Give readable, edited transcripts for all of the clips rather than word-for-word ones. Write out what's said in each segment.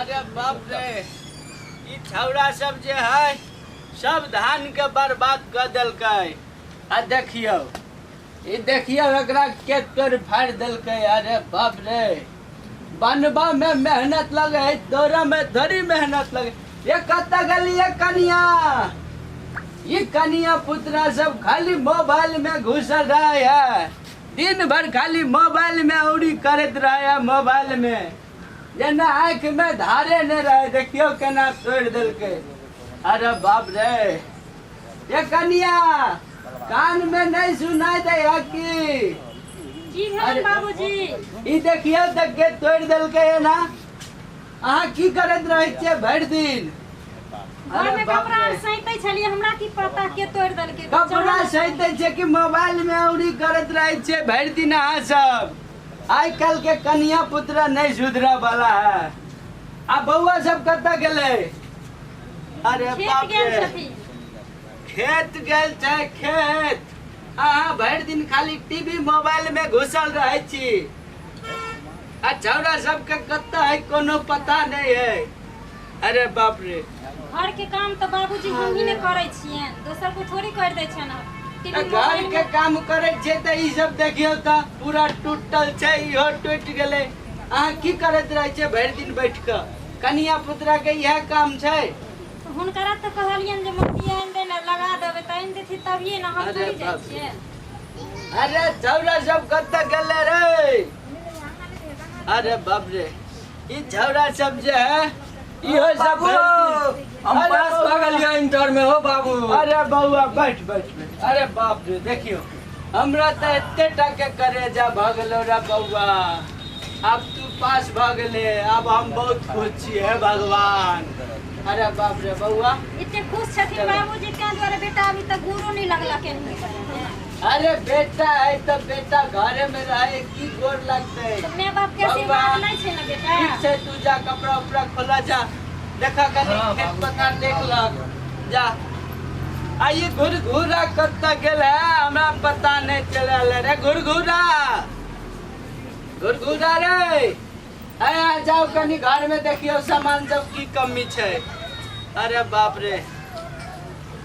अरे बाप रे, ई छौड़ा सब जे है सब धान के बर्बाद कऽ देलकै। आ देखियौ, ई देखियौ एकरा के तोड़ि फाड़ि देलकै। अरे बाप रे, बनबा में मेहनत लगे है, तोड़ा में थोड़ी मेहनत लगे। ये कतऽ गेली ये कनिया? ये कनिया पुत्रा सब खाली मोबाइल में घुसल रहे है, दिन भर खाली मोबाइल में औरी करैत रहे है मोबाइल में, जेना आँखि में धारे नहीं रहे। देखियौ केना तोड़ि देलकै। अरे बाप रे, ये कनिया कान में नहीं सुनाई दे है की? की भेल बाबूजी? ई देखियौ तऽ के तोड़ि देलकै एना। अहाँ की करैत रहै छियै भरि दिन? घर में कपड़ा आर सैंतै छलियै, हमरा की पता के तोड़ि देलकै। कपड़ा सैंतै छै कि मोबाइल में औरी करैत रहै छियै भरि दिन अहाँ सब? आइ काल्हि के कनिया पुत्रा नहीं सुधरऽ वाला है। आ बौआ सब कतऽ गेलै? अरे खेत बाप गेल रे, छथिन। खेत गेल छै खेत। अहाँ भरि दिन खाली टीवी मोबाइल में घुसल रहै छी, आ छौड़ा सबके कतऽ है कोनो पता नहीं है। अरे बाप रे, घर के काम तऽ बाबूजी हमही ने करै छियनि, दोसर कोइ थोड़ी करि दै छनि। टीवी घर मोबाइल के काम करै छियै तऽ ई सब देखियौ तऽ पूरा टूटल छै, इहो टूटि गेलै। अहाँ की करैत रहै छियै भरि दिन बैठ कऽ? कनिया पुतरा के इएह काम छै। हुनकरा तऽ कहलियनि जे मट्टी आनि दे ने लगा देबै, तऽ आनि देथिन तभिए ने, हम अरे थोड़ी जाइ बाप रे। छियै। अरे छौड़ा सब कतऽ गेलै रे? अरे बाप रे, ई छौड़ा सब जे है इहो सब बाबू, भरि दिन- हम अरे पास बौआ। भऽ गेलियै इंटर में हो बाबू। अरे बौआ बैठ बैठ बैठ। अरे बाप रे, देखियौ हमरा तऽ एते टा के करेजा भऽ गेलो रे बौआ, आब तू पास भऽ गेले, आब हम बहुत खुश छी। हे भगवान। अरे बाप रे बौआ, एते खुश छथिन बाबूजी तें दुआरे बेटा अभी तक गुरु नहि लगलक हन। अरे बेटा है तऽ बेटा घरे में रहे की गोर लगतै? तऽ माय बाप के आशीर्वाद नहि छै ने बेटा। ठीक छै, तू जा कपड़ा उपड़ा खोला जा, देखा कनी खेत पथार देख लक जा। आ ये घुरघुरा कतऽ गेल है हमरा पता नहीं चलल रे। घुरघुरा घुरघुरा रे, आया जाओ कनी घर में देखियो सामान सब की कमी छै। अरे बाप रे,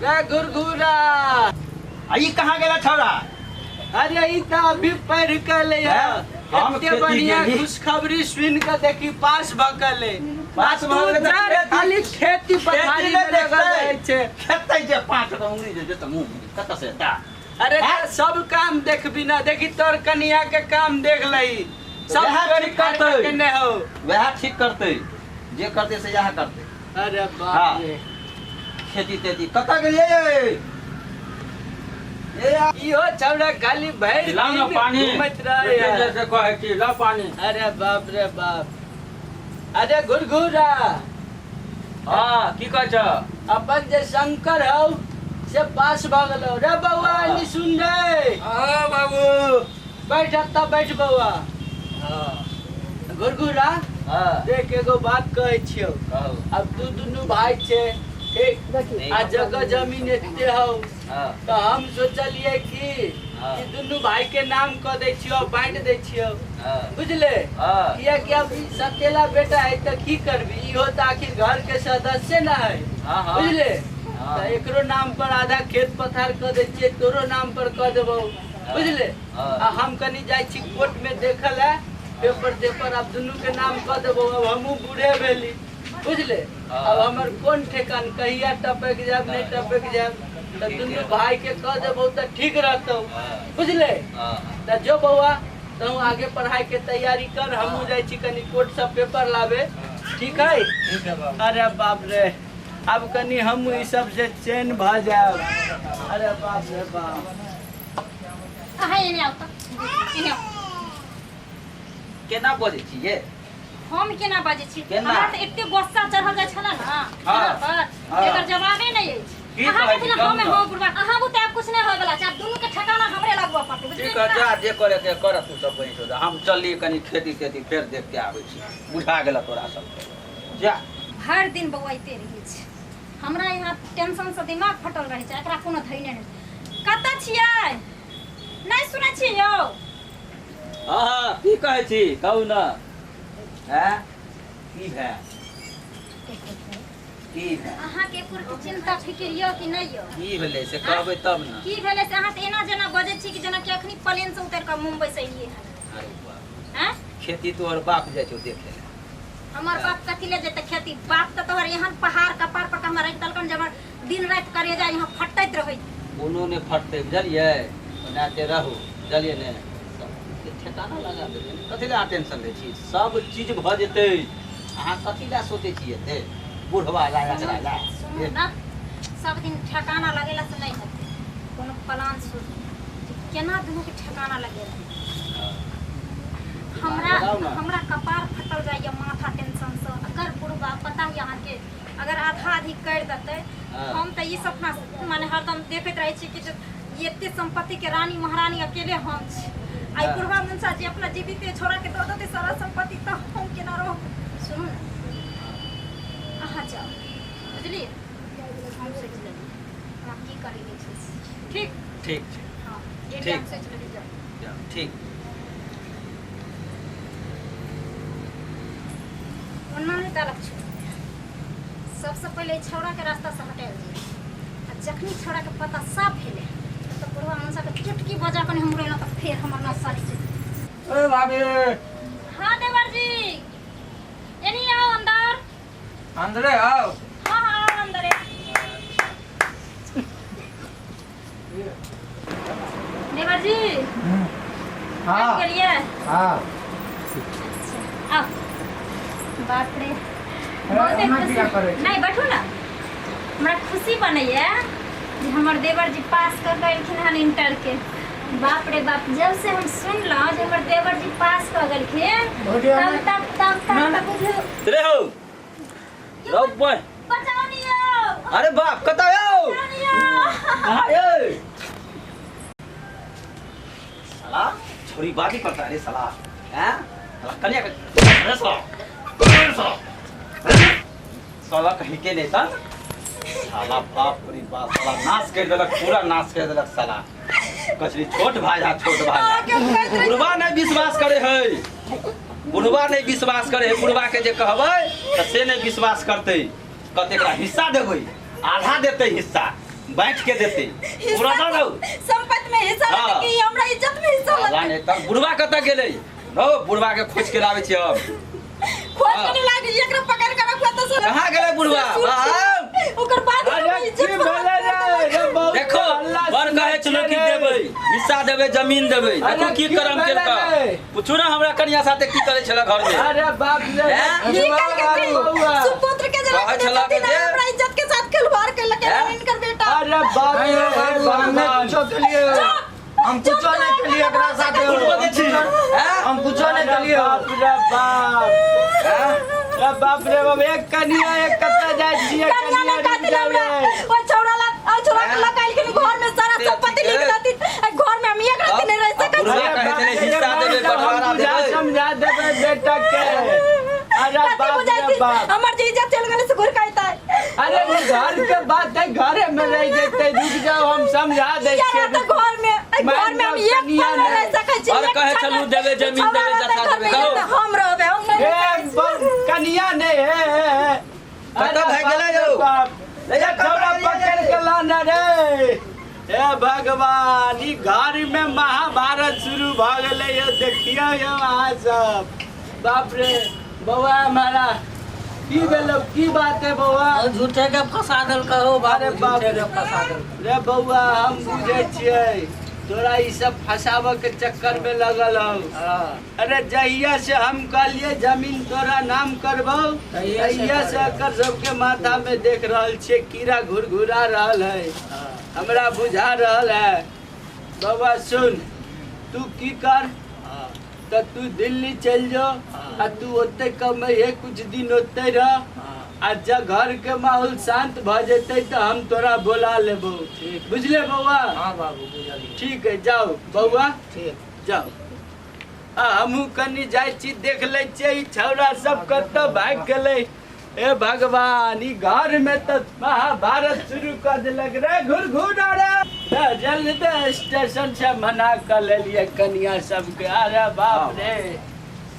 रे घुरघुरा, आ ई कहाँ गेला छौड़ा? अरे ई तऽ अभी पढ़ के ले हैं? हम एते खेती बढ़िया केली। खुशखबरी सुन के देखी पास भऽ गेलै। पास भऽ गेलै तऽ तू खेती- खाली खेती पथारी खेती में नहि लगल रहै देखतै। छै। खेतै जे 5 गो उंगली जे जेतै मुँह में, कतऽ से एता? अरे हैं? तऽ सब काम देखबी ना, देखी तोर कनिया के काम देख लही, सब वएह तोड़ ठीक फाड़ के करतै। केने हो। वएह ठीक करतै, जे करतै से इएह करतै। अरे बाप हाँ। रे, खेती तेती कतऽ गेलियै? ए आ- इहो छौड़ा खाली भरि लाउ ने दिन पानी। घूमैत रहै है। जे कहै छी लाउ पानी। अरे बाप रे बाप। अरे घुरघुरा। हाँ, की कहै छ? अपन जे शंकर हौ से पास भऽ गेलौ रे बौआ। एनी सुन रे। हाँ बाबू। बैठ एतऽ बैठ बौआ। हाँ। घुरघुरा, हाँ। देख एगो बात कहै छियौ। कहू। अब तू दुनू भाई छै, ठीक? आ जगह जमीन एते हौ, हाँ। तऽ हम सोचलियै कि हाँ। कि दुनू भाई के नाम कऽ दै छियौ, बाँटि दै छियौ। हाँ। बुझले? हाँ। कियाकि अब ई सकेला बेटा है तऽ की करबी, इहो तऽ आखिर घर के सदस्य न है। हाँ, हाँ। बुझले? हाँ। तऽ एकरो नाम पर आधा खेत पथार कऽ दै छियै, तोरो नाम पर कऽ देबौ। बुझले? हाँ। आ हम कनी जाइ छी कोर्ट में देखल है पेपर तेपर, आब दुनू के नाम कऽ देबौ। अब हमहूँ बूढ़े भेली, बुझले? हाँ। अब हमर कोन ठेकान, कहिया टपक जायब नहीं टपक जायब, तऽ दुनू भाई के कऽ देबौ तऽ ठीक रहतौ। बुझले? हाँ। तऽ जो बौआ तू आगे पढ़ाई के तैयारी कर, हमहूँ जाइ छी कनी कोर्ट से पेपर लाबे। ठीक है? ठीक है बाबू। अरे बाप रे, अब कनी हम ई सब से चैन भऽ जायब। अरे बाप रे बाप। अहाँ एने आउ तऽ, एने आउ। केना बजै छियै? हम केना बाजै छी? केना? हमरा तऽ एते गुस्सा चढ़ल जाइ छलै ने हाँ। अहाँ पर, हाँ। एकर जवाबे नहि अछि। की अहाँ कहै कथी छी, लए हम कहू ने। हम बुढ़बा अहाँ बुते आब कुछ नहि होय बला छै, आब दुनू के ठेकाना हमरे लगबऽ पड़तै, बुझलियै ठीक है, ने? जा जे करे के कर, तू सब बहिन चोदा। हम चललियै कनी खेती तेती फेर देख के आबै छी, बुझा गेल तोरा सबके। जा। भरि दिन बौआइते रहै छै, हमरा यहाँ टेंशन से दिमाग फटल रहै छै, एकरा कोनो धैने नहि। कतऽ छियै? नहि सुनै छियै यौ? हाँ, हाँ, की कहै छी कहू ने? हैं? की भए? की अहाँ के एको चिंता फिकिर यो कि नहीं यो? की भेलै से कहबै तब ना। की भेलै से अहाँ त एना जेना बजै छी कि जेना कि अखनी प्लेन से उतर के मुंबई से एलियै हन। अरे बाप, हैं? खेती तोहर बाप जाइ छौ देखे ला। हमर बाप कथी ले जेतै खेती? बाप त तोहर एहन पहाड़ कपार पर के हमरा राखि देलकन जे हमर दिन राति करेजा यहाँ फटैत रहै। कोनो नहि फटतै बुझलियै, ओनाहिते रहू बुझलियै ने, सबके ठेकाना लगा देबै ने। कथी लए अहाँ टेंशन लै छी? सब चीज भऽ जेतै। अहाँ कथी लए सोचै छी एते बुढ़वा ला एकरा ला? सुनू ना, सब दिन ठेकाना लगेला से नहीं हेतै। कोनो प्लान सोचू जे केना दुनू के ठेकाना लगेला। हमरा हमरा कपार फटल जाइए माथा टेंशन से। अगर बुढ़वा पता है अहाँके अगर आधा आधी कर देतै, हम तऽ ई सपना माने हरदम देखैत रहै छी कि जे एते संपत्ति के रानी महारानी अकेले हम छी। आई बुढ़वा मुंसा जे अपना जीविते छोड़ा के दऽ देतै सारा संपत्ति तऽ हम केना रहब? सुनू ने, अहाँ जाउ बुझलियै, हम सोचि लेलियै हमरा की करै के छै। ठीक ठीक छै। हाँ, ठीक। हम सोचि लेलियै, जाउ। जाउ, ठीक। ओना नहि देलक छोड़। सबसे पहिले छौड़ा के रास्ता से हटायल जाय। आ जखनी छौड़ा के पता साफ भेलै तऽ बुढ़वा मनसा के चुटकी बजा कऽ हमरो एना तऽ फेर हमर नस सड़ि जेतै। ए भाभी। हाँ देवर जी, एनी आओ अंदर। अंदरे आओ। हाँ हाँ आओ अंदरे। देवर जी हाँ गेलियै? हाँ। आओ। बाप रे, बहुत खुशी। नहीं बैठू ना, हमरा खुशी बनैया जे हमर देवर जी पास कऽ के एलखिन हन इंटर के। बाप रे बाप, जब से हम सुनलहुँ जे हमर देवर जी पास कऽ गेलखिन तब तब तब तब बुझू। रे हो रौ बॉय, बचाउ नियो। अरे बाप कतऽ यौ? कहाँ यौ? साला छोरी बाती करता रे साला। हैं साला कनिया के अरे साला, अरे साला, साला कहीं के नहीं था साला। बाप रे बाप, साला नाश कर देलक, पूरा नाश कर देलक साला। कचरी छोट भाई हा, छोट भाई। बुढ़वा नहीं विश्वास करे है, बुढ़वा नहीं विश्वास करे है। बुढ़वा के जे कहबै तऽ से नहीं विश्वास करतै। कहतै एकरा हिस्सा देबै, आधा देतै हिस्सा, बाँटि के देतै पूरा दऽ दौ संपत्ति में हिस्सा लेतै कि हमरा इज्जत में हिस्सा साला लेतै? नहि तऽ बुढ़वा कतऽ गेलै? हौ बुढ़वा के खोज के लाबै छियै हम। खोज के नहीं लागे, एकरा पकड़ के रखवा तऽ साला। कहाँ गेलै बुढ़वा? ओकर बाद अरे की भेलै रे? देखो बड़ कहै छलो कि देबै हिस्सा, देबै जमीन देबै। देखो की करम केलका। पूछू ना हमरा कनिया साथे की करै छला घर में। अरे बाप रे, की केलकै? सुपुत्र के जरा कहै छला के जे हमरा इज्जत के साथ खिलवाड़ केलकै इनकर बेटा। अरे बाप रे, हमने कुछो केलिए, हम कुछो नहीं केलिए एकरा साथे। हम कुछो नहीं केलिए। बाप रे बाप, अरे बाप रे बाप, एक कनिया एक कतऽ जाइ छियै? कनिया ने काटि हमरा ओ छौड़ा ला, ओ छौड़ा के लकाइल के घर में सारा संपत्ति लिख देती। घर में हम एक रात नहीं रह सकै बुढ़वा छी। कहै छलै हिस्सा देबै, बंटवारा देबै। समझा देबै बेटा के। अरे बाप रे बाप, हमर जे इज्जत चल गेलै से घुर के अइतै। अरे घर के बात है, घरे में रह जेतै। रुक जाओ, हम समझा दै छियै। घर में घर में हम एक पल नहीं रह सकै छी। और कहै छलू देबै जमीन देबै, जथा देबै। कहो हम रहबै, हम नहीं रह सकै छी। कनिया नहीं है, कतऽ भागि गेलै यौ? ले जा छौड़ा पकड़ के लाना रे। हे भगवान, ई घर में महाभारत शुरू भऽ गेलै यौ। देखियौ यौ अहाँ सब। बाप रे बौआ, हमारा की भेलौ? की बात है बौआ? झूठे के फंसा देलकै हो। अरे बाप झूठे के फंसा देलकै रे बौआ, हम बुझै छियै तोरा ई सब फंसाबऽ के चक्कर में लगल हौ। अरे जहिया से हम कहलिए जमीन तोरा नाम करबौ, तहिया से एकर सबके माथा में देख रहल छियै कीड़ा घुरघुरा रहल है। हमरा बुझा रहल है। बौआ सुन, तू की कर तऽ तू दिल्ली चलि जो आ तू ओते कमैहे, कुछ दिन ओते रह। आ जब घर के माहौल शांत भऽ जेतै तऽ हम तोरा बोला लेबौ। बुझले बौआ? हाँ बाबू बुझलियै। ठीक है, जाओ बौआ, ठीक जाओ। आ हमहूँ कनि जाइ छी, देख लै छियै ई छौड़ा सब कतऽ भागि गेलै। हे भगवान, ई घर में तऽ महाभारत शुरू कऽ देलक रे। घुरघुरा रे, जल्द स्टेशन से मना कऽ लेलियै कनिया सबके। अरे बाप रे,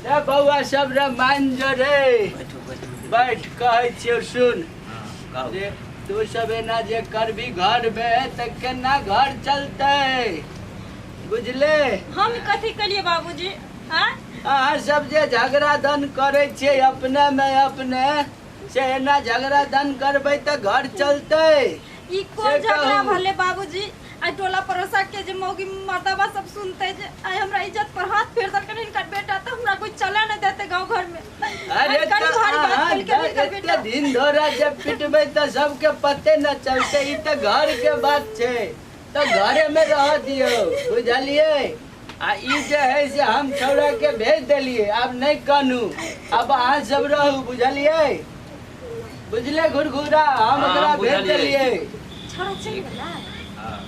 रे बौआ सब रे, मान जो रे। बैठू बैठू। बैठ कहै छियौ सुन। कहू। जे तू सब एना जे करबी घर में त केना घर चलतै, बुझले? हम कथी केलिए बाबूजी? हाँ अहाँ सब जे झगड़ा दन करै छियै अपने में अपने से, एना झगड़ा दन करबै त घर चलतै? ई कोन से झगड़ा कहू। भले बाबूजी? आई टोला पड़ोसा के जे मौगी मर्दबा सब सुनते जे आई हमरा इज्जत पर हाथ फेर देलकन हिनकर बेटा, त हमरा कोई चला नहीं देते गांव घर में। अरे आई त कनी भारी बात अहाँ केलकै हिनकर एते बेटा। दिन धोरा जे पिटबै त सबके पते न चलतै। ई त घर के बात छै, त घरे में रह दियौ, बुझलियै? आ ई जे है से हम छौड़ा के भेज देलियै, आब नहीं कहनू, अब अहाँ सब रहू, बुझलियै? बुझले घुरघुरा? हम हाँ, ओकरा भेज बुझलियै। देलियै। छोड़ा चल गेला। हाँ।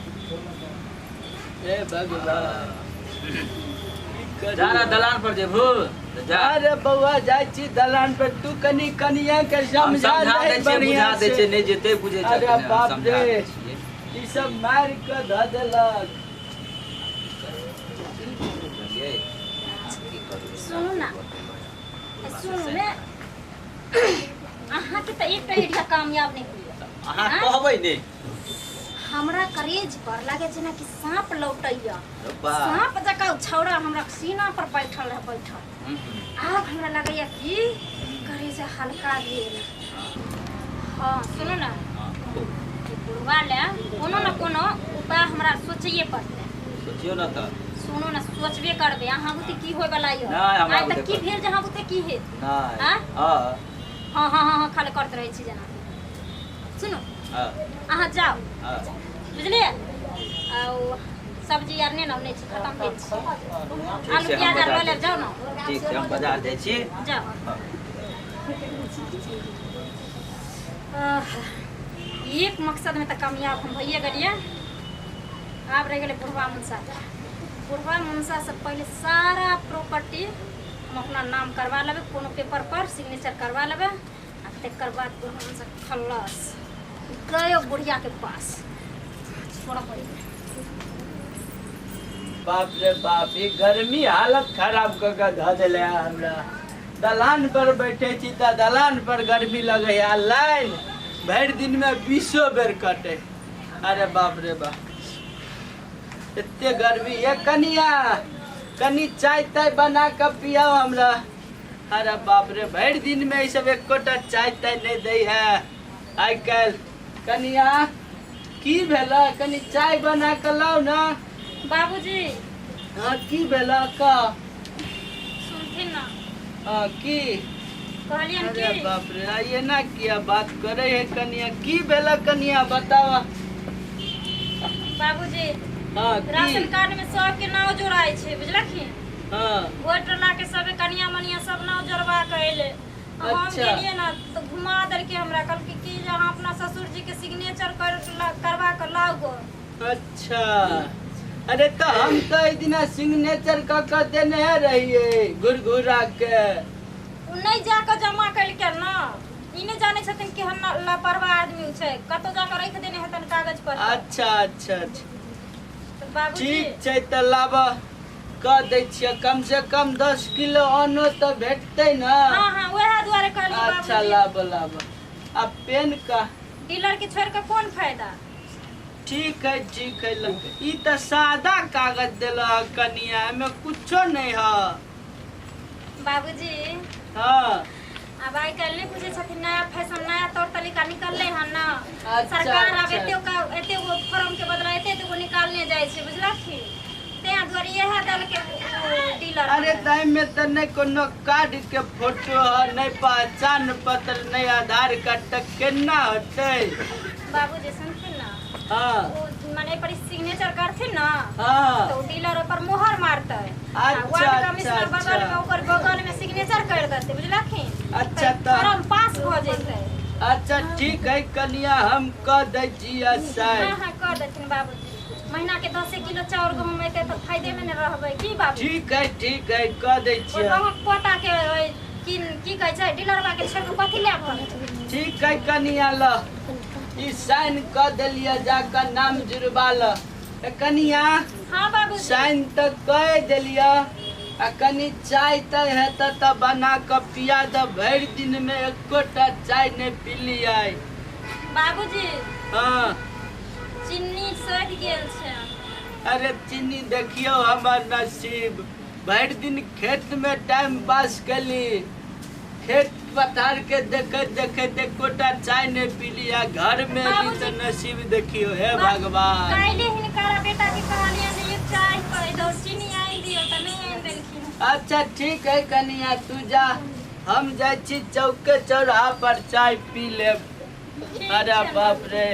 हे भगवान, की करू? जा ना दलान पर जेबू तऽ जा। अरे बौआ, जाइ छी दलान पर, तू कनी कनिया के हम समझा समझा दे दै छियै, बढ़िया बुझा दै से। छियै, नहि जेतै बुझै अरे छथिन, हम बाप समझा रे। दै छियै। ई सब मारि कऽ धऽ देलक। बुझलियै? की करू? सुनू ना, सुनू ने, अहाँके तऽ एकटा एरिया कामयाब नहि होइया। अहाँ हाँ? कहबै नहि। हमरा करेज पर लागे जेना कि सांप लौटैया। रब्बा। सांप जकाँ उ छौड़ा हमरा सीना पर बैठल रहे बैठल। आब हमरा लगैया कि करेजा हल्का भेल। हाँ सुनू ना, हाँ, कहू। ई बुढ़वा ले कोनो न कोनो उपाय हमरा सोचैए पड़तै। सोचियौ ने तऽ। सुनू ना, सोचबे करबै। अहाँ बुते की होय वाला यऽ? नहि, हमरा आइ तक बुते की भेल जे अहाँ बुते की हेत? नहि। हाँ? हाँ। हाँ हाँ हाँ हाँ खाली करते रहै छी जेना। सुनू, हाँ। अहाँ जाउ, हाँ। बुझलियै? आ ओ सब्जी आर नहि ने अनै छी, खतम भेल छै। ठीक आलू छै, हम प्याज आर लऽ बाजार लेब, जाउ ने। ठीक छै, हम बाजार जाइ छी। जाउ। हाँ। आह, एक मकसद में तऽ कामयाब हम भइए गेलियै। आब रहि गेलै बुढ़वा मुनसा। बुढ़वा मुनसा से पहिले सारा प्रॉपर्टी हम अपना नाम करवा लेबै, कोनो पेपर पर सिग्नेचर करवा लेबै, आ तकर बाद बुढ़वा मुनसा खल्लास गयो बुढ़िया के पास। छोड़ा पड़ी। बाप रे बाप, ई गर्मी हालत खराब कऽ के धऽ देले है हमरा। दलान पर बैठे छी तऽ दलान पर गर्मी लगै है, आ लाइन भरि दिन में 20 बेर कटे। अरे बाप रे बाप, एते गर्मी। ये कनिया, कनी चाय ताय बना कऽ पियाओ हमरा। अरे बाप रे, भरि दिन में ई सब एकोटा चाय ताय नहीं दै है आइ काल्हि। कनिया, की भेल? कनी चाय बना कऽ लाउ ना। बाबूजी। हाँ, की भेल कह? सुनथिन ना। हाँ, की? कहलियन अरे कि बाप रे, आ एना किया बात करे है कनिया? की भेल कनिया, बतावा। बाबूजी, हाँ, की? राशन कार्ड में सबके नाव जोड़ाइ छै, बुझलखिन? हाँ। वोट ला के सबे कनिया मनिया सब नाव जोड़वा के अयलै। हम अच्छा। गेलियै ना तऽ घुमा देलकै हमरा, कहलकै कि जे अहाँ अपना ससुर जी के सिग्नेचर कर करवा के लाउ गो। अच्छा, अरे तो हम तो एक दिना सिग्नेचर कऽ के देने रहिए घुरघुरा के। उ नहि जा कऽ जमा केलकै ना, ई नहि जानै छथिन कि हम लापरवाह आदमी छै, कतौ जा कऽ राखि देने हेतन कागज पर। अच्छा अच्छा अच्छा। तऽ बाबूजी, ठीक छै, तऽ लाब कऽ दै छियै। कम से कम 10 किलो अन्नो तऽ भेटतै ना। हाँ हाँ, वएह दुआरे कहलियै। अच्छा। बाबूजी। लाब लाब, आ पेन का? डीलर के छोड़ के कोन फायदा? ठीक है, ठीक है। ई तऽ सादा कागज देलक कनिया, एहिमे कुछो नहीं है। बाबूजी। हाँ। अब आइ काल्हि नहि बुझै छथिन, नया फैशन नया तौर तरीका निकललै हन ना। अच्छा, सरकार आब अच्छा। एते एते गो फॉर्म के बदला एते एते गो निकालने जाइ छै, बुझलखिन? तें दुआरे इएह देलकै डीलर। अरे ताहि में तऽ नहि कोनो कार्ड के फोटो है, नहि पहचान पत्र, नहि आधार कार्ड, तऽ केना होतै? बाबूजी, सुनथिन ना। हाँ। ओ माने एहि पर सिग्नेचर करथिन ना, हाँ। तऽ ओ डीलर ओकर मोहर मारतै आ अच्छा, वार्ड कमिश्नर अच्छा, बगल में अच्छा। ओकर बगल में सिग्नेचर कर देतै, बुझलखिन? अच्छा, तऽ तऽ फॉर्म पास भऽ जेतै। अच्छा, ठीक है कनिया, हम कह दै छी हाँ। साइन। हाँ, कर देथिन बाबूजी। महीना के 10 किलो चाउर गहूम एतै तऽ फायदे में ने रहबै की बाबू? ठीक है, ठीक है, कह दै ओ छियै। गाँवक पोता के ओइ की की कहै छै, डीलरवा के छोड़ि कऽ कथी लए पड़तै? ठीक है कनिया, ल ई साइन कह देलियै, जाकऽ नाम जुड़बा ल। तऽ कनिया, हाँ बाबूजी। साइन तऽ कह देलियै, आ कनि चाय ताय हेतै तऽ बना कऽ पिया दऽ। भरि दिनमे एकोटा चाय नहि पीलियै। बाबूजी। हँ। चीनी सधि गेल छै। अरे चीनी देखियौ हमर नसीब, भरि दिन खेतमे टाइम पास केली, खेत पथार के देखैत देखैत एकोटा चाय नहि पीली आ घर में एली तऽ नसीब देखियौ। हे भगवान। काल्हि हिनकर बेटा के कहलियनि जे एक चाय पी दो, चीनी आनि दियौ, तऽ नहि आनि देलखिन। अच्छा ठीक है कनिया, तू जा, हम जाइ छी चौके चौराहा पर चाय पी लेब। अरे बाप रे,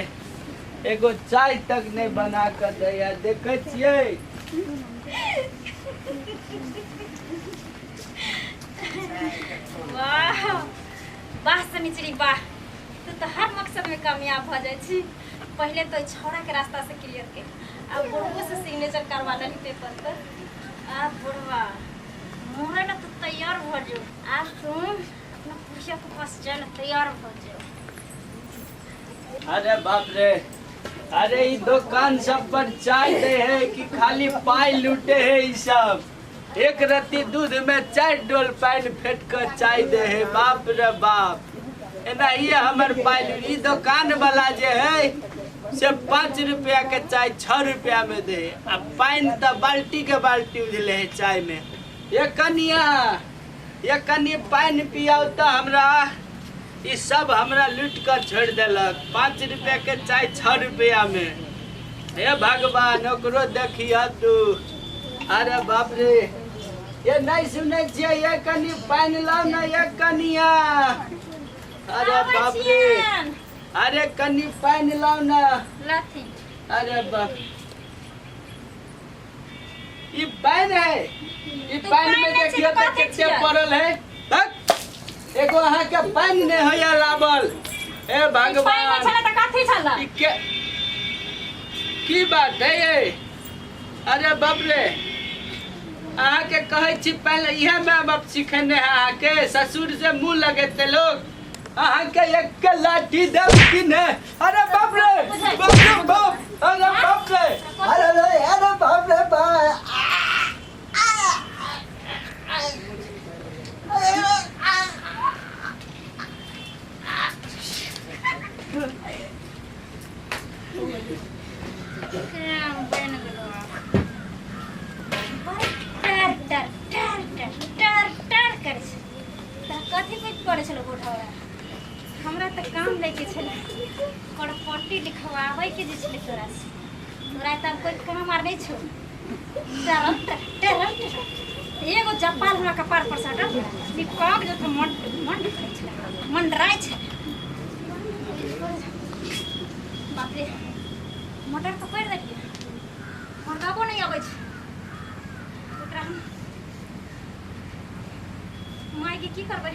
एगो चाय तक नहि बना कऽ दैया, देखै छियै। वाह वाह शनिचरी वाह, तू तऽ हर मकसद में कामयाब भऽ जाइ छी। पहिले तो छौड़ा के रास्ता से क्लियर के, अब बुढ़बो से सिग्नेचर करवा लेली पेपर पर। आब बुढ़वा मोरे ला तू तैयार भऽ जो, आब तू अपना बुढ़िया के पास जाए ला तैयार भऽ जो। अरे बाप रे, अरे ई दुकान सब पर चाय दे है कि खाली पाई लूटे है ई सब? एक रत्ती दूध में 4 डोल पानि फेट कर चाय दे है। बाप रे बाप, एना ये हमर पाई लूट। ई दुकान वाला जे है से 5 रुपया के चाय 6 रुपया में दे, आ पानि तऽ बाल्टी के बाल्टी उझले है चाय में। ये कनिया, ये कनि पानि पियाउ तऽ हमरा। ई सब हमरा लूट कर छोड़ देलक, 5 रुपया के चाय 6 रुपया में। हे भगवान, ओकरो देखिया तू। अरे बाप रे, ये नहीं सुनै छियै, ये कनि पानि लाउ ने ये कनिया। अरे बाप रे, अरे कनि पानि लाउ ने। लाथिन। अरे बाप, ई पानि है, ई पानि में देखियो तऽ कते पड़ल है। एगो अहाँ के पानि नहि होइया लाबल। हे भगवान, पानि छलै तऽ कथी छलै? ई के की बात है ये? अरे बाप रे, अहाँ के कहै छी पहिले इएह माय बाप सिखेने है अहाँ के, ससुर से मुँह लगेते लोग। अहाँ के एक लाठी देब कि ने? अरे बाप रे बाप रे बाप, अरे बाप रे, अरे रे, अरे बाप रे बाप। बनि गेलो। टर टर टर टर टर टर करै छै तऽ कथी कुछ करै छलै बुढ़वा? हमरा तऽ काम लैके छलै, करपट्टी लिखवाबैके जे छलै तोरा से। तोरा तऽ आब कोइ काम आर नहि छौ। टर टर टर टर, एगो जपाल हमरा कपार पर सटल ई काग जो मन मन करै छलै, मंडराइ छलै। बाप रे, मोटर तऽ पड़ि देलियै, मर्दाबो नहि अबै छै। एकरा हम मायके की करबै?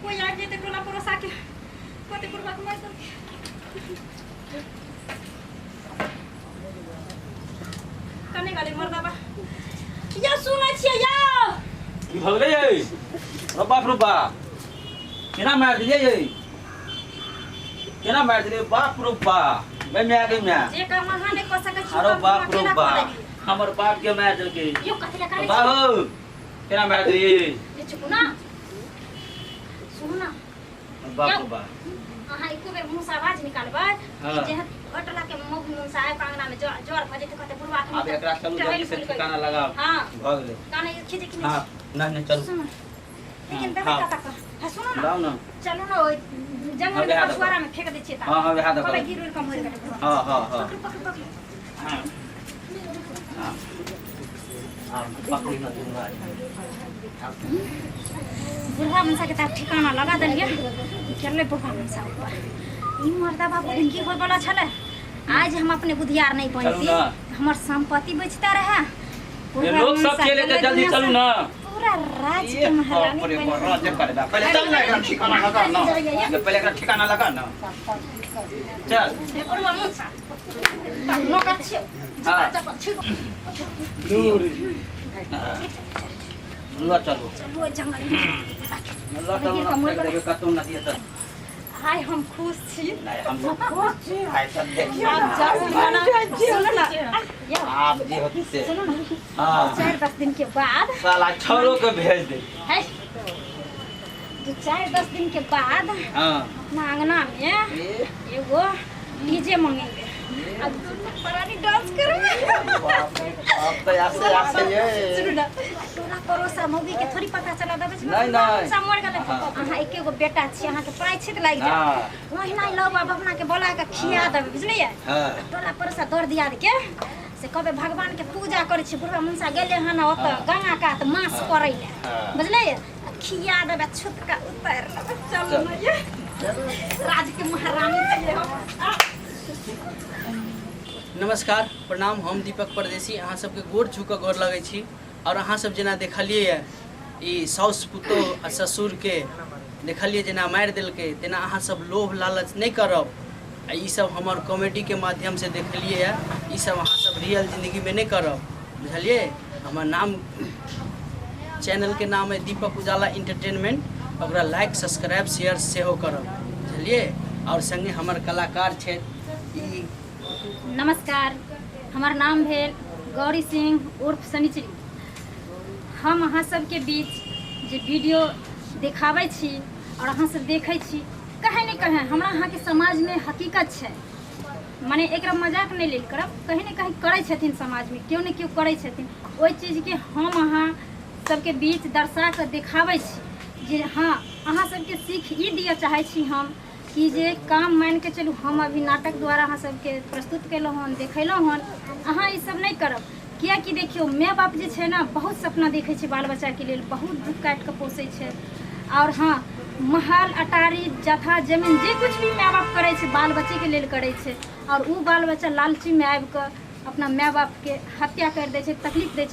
कोइ आबि जेतै टोला पड़ोसाके, कहतै बुढ़बाके मारि देलकै। कने गेलै मर्दाबा? यौ, सुनै छियै यौ? की भऽ गेलै यै? रो बाप रो बा, केना मारि देलियै यै? केना मारि देलियै? बाप रो बा, गै माय, गै माय। जे काम अहाँ नहि कऽ सकै छी, अरे ओ काम बाप हम रो अकेला बा, कऽ देलियै। हमर बाप के मारि देलकै। यौ, कथी लए कानै बा छियै? हो, केना मारि देलियै? ये चुप ना, सुनू ना। बाप रो बा, अहाँ एको बेर मुँह से आवाज निकालबै हाँ। कि जेहन होटला के मुँह मुँह से आबि कऽ अंगना में जर भऽ जेतै, कहतै बुढ़वा के आब एकरा चलू जल्दी से ठिकाना लगाओ। हाँ। भऽ गेलै। कानै खींचे कि हाँ नहि? नहि नहि, चलू। सुनू, लेकिन देबै हाँ। कतऽ कऽ? हाँ, सुनू ना। लाउ ना। चलू ना, ओहि जंगल हाँ, में वएह दऽ। पछुआरा में फेंक दै छियै। हाँ, हाँ, वएह दऽ। कहबै गिर उड़ कऽ मरि गेलै बुढ़वा। हाँ हाँ हाँ। पकड़ू पकड़ू पकड़ू। हाँ हाँ, पकड़ी ना दुनू भाई। बुढ़वा मनसा के तऽ ठिकाना लगा देलियै। गेलै बुढ़वा मनसा ऊपर। ई मर्दा बाबू की होय वाला छलै? आज हम अपने बुधियार नहीं बनती चलू ना। हमर संपत्ति बचता रहे। ये लोग सब चले तऽ जल्दी चलू ना। पूरा राज्य के महारानी बाप रे बनि बाप, राज्य करे बा। पहिले चल ना, एकरा ठिकाना लगा ना। पहिले एकरा ठिकाना लगा ना, चल। बुढ़वा मनसा नौकर छियौ। हाँ। चप्पल छिड़ो। दूर ल चलू। चलू ओहि जंगल में। ल चलू ना, फेंक देबै कतौ नदी तऽ। आइ हम खुश छी। नहीं हम लोग खुश छी आइ सब देखियो आब जस्ट मना सुनो ना यौ, आप जे होती से सुनो ना हाँ 4-10 दिन के बाद साला छोरो के भेज दे है 2-4-10 दिन के बाद हाँ अपना अंगना में ए एगो डीजे मंगेंगे अब दोनों परानी डांस करबे। बाप रे बाप, तो ऐसे ऐसे ये सुनू ना टोला पड़ोसा मौगी के थोड़ी पता चला देबै छै नहीं, नहीं। सा मर गेलै। हाँ। अहाँ एके गो बेटा छी अहाँ के प्रायश्चित लागि जायत। हाँ। ओहिना ही लव बाप अपना के बोला के खिया देबै बुझलियै। हाँ। टोला पड़ोसा दर दियाद के से कहबै भगवान के पूजा करै छी बुढ़वा मुनसा गेलै हन ओतऽ हाँ। गंगा कात मास करै लए हाँ। बुझलियै। खिया देबै छुतका उतारि लेबै। चलू चल। ने ये राज के महारानी छियै हम। नमस्कार प्रणाम, हम दीपक परदेसी अहाँ सबके गोर छू कऽ गोर लगै छी। और अहाँ सब जेना देखलियै ई साउस पुतोह आ ससुर के देखलियै जेना मारि देलकै तेना अहाँ सब लोभ लालच नहि करब। आ ई सब हमर कॉमेडी के माध्यम से देखलियै ई सब अहाँ सब रियल जिंदगी में नहि करब बुझलियै। हमर नाम चैनल के नाम है दीपक उजाला इंटरटेनमेंट, ओकरा लाइक सब्सक्राइब शेयर सेहो करब बुझलियै। और संगे हमर कलाकार छथि ई। नमस्कार, हमर नाम भेल गौरी सिंह उर्फ शनिचरी। हम अहाँ सबके बीच जे वीडियो देखाबै छी और अहाँ सब देखै छी कहीं ने कहीं हमरा अहाँके समाजमे हकीकत छै, माने एकरा मजाक नहि लेल करब, कहीं ने कहीं करै छथिन समाजमे केओ ने केओ करै छथिन। ओहि चीजके हम अहाँ सबके बीच दर्शा कऽ देखाबै छी जे हाँ अहाँ सबके सीख ई दिअ चाहै छी हम कि जे काम मान के चलू हम अभी नाटक द्वारा अहाँ सबके प्रस्तुत केलहुँ हन देखेलहुँ हन, अहाँ ई सब नहि करब। कियाकि देखियौ माय बाप जे छै ने बहुत सपना देखै छै बाल बच्चाके लेल, बहुत दुःख काटि कऽ पोसै छै। और हाँ महल अटारी जथा जमीन जे कुछ भी माय बाप करै छै बाल बच्चेके लेल करै छै। और ओ बाल बच्चा लालचीमे आबि कऽ अपना माय बापके हत्या करि दै छै, तकलीफ दै छै।